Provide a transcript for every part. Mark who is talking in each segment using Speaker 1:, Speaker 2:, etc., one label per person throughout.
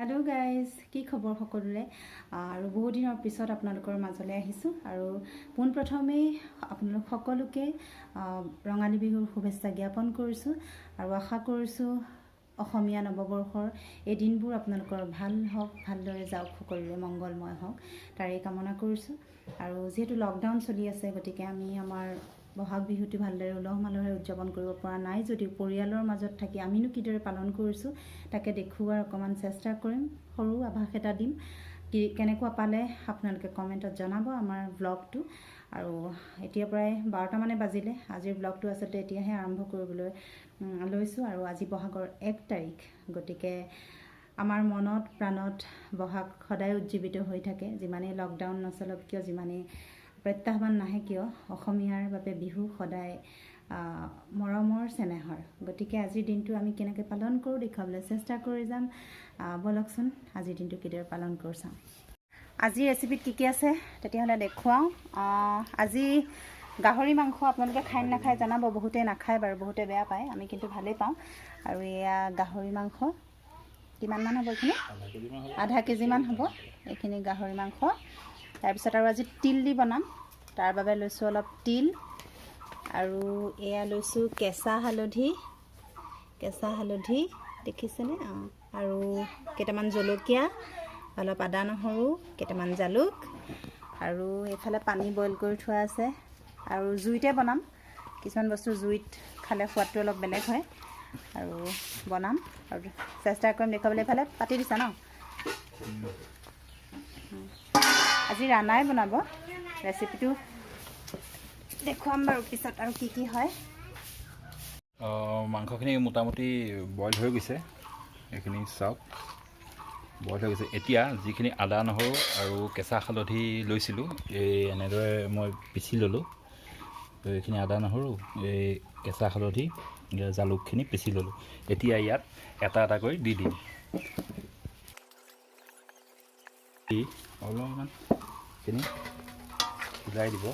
Speaker 1: Hello' guys, কি খবৰ সকলোৰে? আৰু বহু দিনৰ পিছত আপোনালোকৰ মাজলৈ আহিছোঁ আৰু পোনপ্ৰথমেই আপোনালোক সকলোকে ৰঙালী বিহুৰ শুভেচ্ছা জ্ঞাপন কৰিছোঁ আৰু আশা কৰিছোঁ অসমীয়া নৱবৰ্ষৰ এই দিনবোৰ আপোনালোকৰ ভাল হওক, ভালদৰে যাওক, সকলোৰে মংগলময় হওক তাৰে কামনা কৰিছোঁ। আৰু যিহেতু লকডাউন চলি আছে, গতিকে আমি আমাৰ বহাগ বিহুটো ভালদৰে উলহ মালহেৰে উদযাপন কৰিব পৰা নাই যদিও পৰিয়ালৰ মাজত থাকি আমিনো কিদৰে পালন কৰিছোঁ তাকে দেখুওৱাৰ অকণমান চেষ্টা কৰিম। সৰু আভাস এটা দিম, কি কেনেকুৱা পালে আপোনালোকে কমেণ্টত জনাব আমাৰ ব্লগটো। আৰু এতিয়া প্ৰায় 12টা মানে বাজিলে। আজিৰ ব্লগটো আচলতে এতিয়াহে আৰম্ভ কৰিবলৈ লৈছোঁ আৰু আজি বহাগৰ 1 তাৰিখ, গতিকে আমাৰ মনত প্ৰাণত বহাগ সদায় উজ্জীৱিত হৈ থাকে। যিমানেই লকডাউন নচলক কিয়, যিমানেই প্ৰত্যাহ্বান নাহে কিয়, অসমীয়াৰ বাবে বিহু সদায় মৰমৰ চেনেহৰ। গতিকে আজিৰ দিনটো আমি কেনেকৈ পালন কৰোঁ দেখুৱাবলৈ চেষ্টা কৰি যাম। ব'লকচোন আজিৰ দিনটো কিদৰে পালন কৰোঁ চাওঁ। আজিৰ ৰেচিপিত কি কি আছে তেতিয়াহ'লে দেখুৱাওঁ। আজি গাহৰি মাংস আপোনালোকে খায় নে নাখায় জনাব। বহুতে নাখায় বাৰু, বহুতে বেয়া পায়, আমি কিন্তু ভালেই পাওঁ। আৰু এয়া গাহৰি মাংস কিমানমান হ'ব এইখিনি? আধা কেজিমান হ'ব এইখিনি গাহৰি মাংস। তাৰপিছত আৰু আজি তিল দি বনাম, তাৰ বাবে লৈছোঁ অলপ তিল আৰু এয়া লৈছোঁ কেঁচা হালধি। কেঁচা হালধি দেখিছেনে? অঁ, আৰু কেইটামান জলকীয়া, অলপ আদা নহৰু, কেইটামান জালুক, আৰু এইফালে পানী বইল কৰি থোৱা আছে। আৰু জুইতে বনাম, কিছুমান বস্তু জুইত খালে সোৱাদটো অলপ বেলেগ হয়। আৰু বনাম আৰু চেষ্টা কৰিম দেখুৱাবলৈ। এইফালে পাতি দিছা ন? আজি ৰাণাই বনাব, ৰেচিপিটো দেখুৱাম বাৰু পিছত আৰু কি কি হয়।
Speaker 2: মাংসখিনি মোটামুটি বইল হৈ গৈছে, এইখিনি চাওক বইল হৈ গৈছে। এতিয়া যিখিনি আদা নহৰু আৰু কেঁচা হালধি লৈছিলোঁ, এই এনেদৰে মই পিচি ল'লোঁ। এইখিনি আদা নহৰু, এই কেঁচা হালধি, জালুকখিনি পিচি ল'লোঁ। এতিয়া ইয়াত এটা এটাকৈ দি দিম। দি অলপমান এইখিনি হিলাই দিব।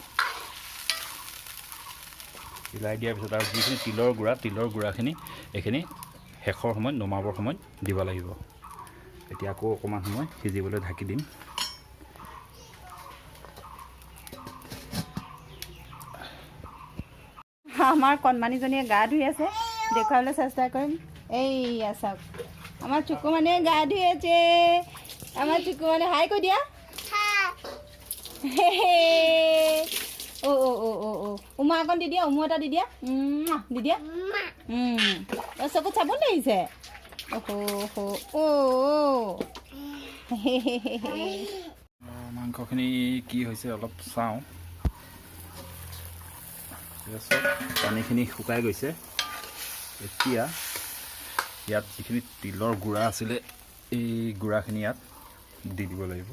Speaker 2: হিলাই দিয়াৰ পিছত আৰু যিখিনি তিলৰ গুড়া, তিলৰ গুড়াখিনি এইখিনি শেষৰ সময়ত, নমাবৰ সময়ত দিব লাগিব। এতিয়া আকৌ অকণমান সময় সিজিবলৈ ঢাকি দিম।
Speaker 1: আমাৰ কণমানিজনীয়ে গা ধুই আছে, দেখুৱাবলৈ চেষ্টা কৰিম। এইয়া চাওক, আমাৰ চুকুমানে গা ধুই আছে। আমাৰ চুকুমানে হাই কৈ দিয়া। অ' অ' অ' অ' অ' উমা অকণ দি দিয়া, উমু এটা দি দিয়া, দি দিয়া। চকুত চাবোন লাগিছে। অহ' অ'।
Speaker 2: মাংসখিনি কি হৈছে অলপ চাওঁ। পানীখিনি শুকাই গৈছে। এতিয়া ইয়াত যিখিনি তিলৰ গুড়া আছিলে, এই গুড়াখিনি ইয়াত দি দিব লাগিব।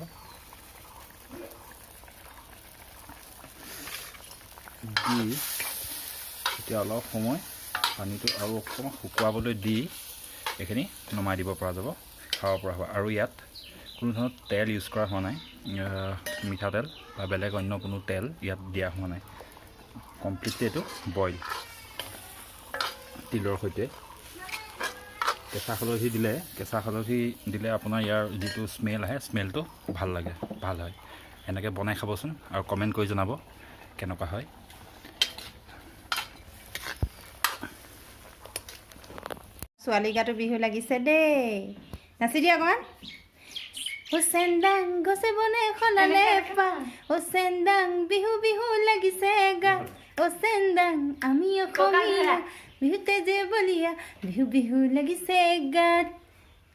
Speaker 2: দি এতিয়া অলপ সময় পানীটো আৰু অকণমান শুকুৱাবলৈ দি এইখিনি নমাই দিব পৰা যাব, খাব পৰা হ'ব। আৰু ইয়াত কোনো ধৰণৰ তেল ইউজ কৰা হোৱা নাই, মিঠাতেল বা বেলেগ অন্য কোনো তেল ইয়াত দিয়া হোৱা নাই। কমপ্লিটলি এইটো বইল তিলৰ সৈতে। কেঁচা হালধি দিলে, কেঁচা হালধি দিলে আপোনাৰ ইয়াৰ যিটো স্মেল আহে, স্মেলটো ভাল লাগে, ভাল হয়। এনেকৈ বনাই খাবচোন আৰু কমেণ্ট কৰি জনাব কেনেকুৱা হয়।
Speaker 1: ছোৱালী গাটো বিহু লাগিছে দেই, নাচি দিয়া অকণমান। চেন্দাং গছে বনে সলালে অ চেন্দাং, বিহু বিহু লাগিছে গা। অ চেন্দাং আমি অসমীয়া, বিহুতে যে বলিয়া, বিহু বিহু লাগিছে গাত।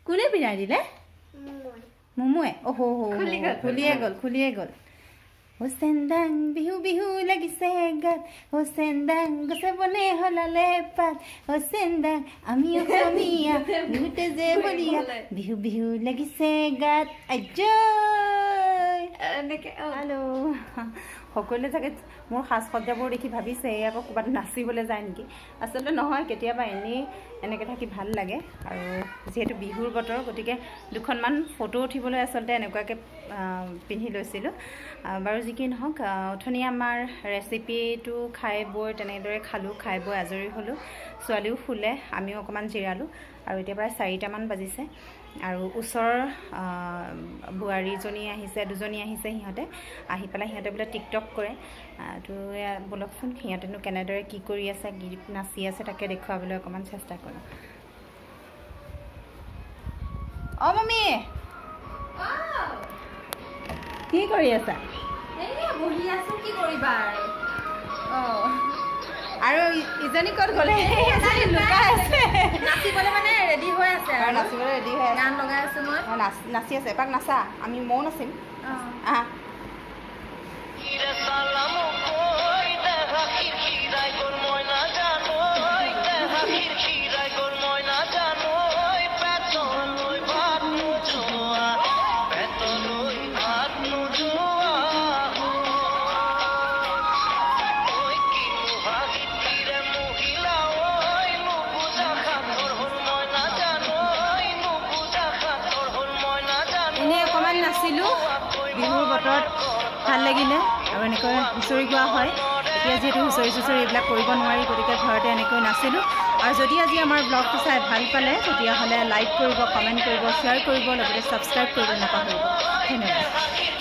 Speaker 1: কোনে বিৰাই দিলে? মুমুৱে। অহ খুলিয়ে গ'ল, খুলিয়ে গ'ল। অ চেন্দাং বিহু বিহু লাগিছে গাত, অ চেন্দাং গছে বনে সলালে পাত, অ চেন্দাং আমি অসমীয়া, বিহুতে যে বলিয়া, বিহু বিহু লাগিছে গাত। আজ্জয়। হেল্ল', সকলোৱে চাগে মোৰ সাজ সজ্জাবোৰ দেখি ভাবিছে এই আকৌ ক'ৰবাত নাচিবলৈ যায় নেকি। আচলতে নহয়, কেতিয়াবা এনেই এনেকৈ থাকি ভাল লাগে। আৰু যিহেতু বিহুৰ বতৰ, গতিকে দুখনমান ফটো উঠিবলৈ আচলতে এনেকুৱাকৈ পিন্ধি লৈছিলোঁ। বাৰু যি কি নহওক, অথনি আমাৰ ৰেচিপিটো খাই বৈ তেনেদৰে খালোঁ, খাই বৈ আজৰি হ'লোঁ। ছোৱালীও শুলে, আমিও অকণমান জিৰালোঁ। আৰু এতিয়া প্ৰায় 4টামান বাজিছে। আৰু ওচৰৰ বোৱাৰীজনী আহিছে, দুজনী আহিছে। সিহঁতে আহি পেলাই সিহঁতে বোলে টিকটক কৰে। তো এয়া ব'লকচোন, সিহঁতেনো কেনেদৰে কি কৰি আছে, গীত নাচি আছে, তাকে দেখুৱাবলৈ অকণমান চেষ্টা কৰোঁ। অঁ মামী, কি কৰি আছা?
Speaker 3: বহি আছো, কি কৰিবা আৰু।
Speaker 1: আৰু ইজনী ক'ত গ'লে? এজনী লুকাই আছে।
Speaker 3: নাচিবলৈ মানে ৰেডি হৈ আছে।
Speaker 1: আৰু নাচিবলৈ ৰেডি হৈ আছে।
Speaker 3: গান লগাই আছো মই।
Speaker 1: অঁ, নাচ নাচি আছে। এপাক নাচা, আমি ময়ো নাচিম। আহা। এনেই অকণমান নাচিলোঁ বিহুৰ বতৰত, ভাল লাগিলে। আৰু এনেকৈ হুঁচৰি গোৱা হয়। এতিয়া যিহেতু হুঁচৰি চুঁচৰি এইবিলাক কৰিব নোৱাৰি, গতিকে ঘৰতে এনেকৈ নাচিলোঁ। আৰু যদি আজি আমাৰ ব্লগটো চাই ভাল পালে, তেতিয়াহ'লে লাইক কৰিব, কমেণ্ট কৰিব, শ্বেয়াৰ কৰিব, লগতে ছাবস্ক্ৰাইব কৰিব নাপাহৰিব। ধন্যবাদ।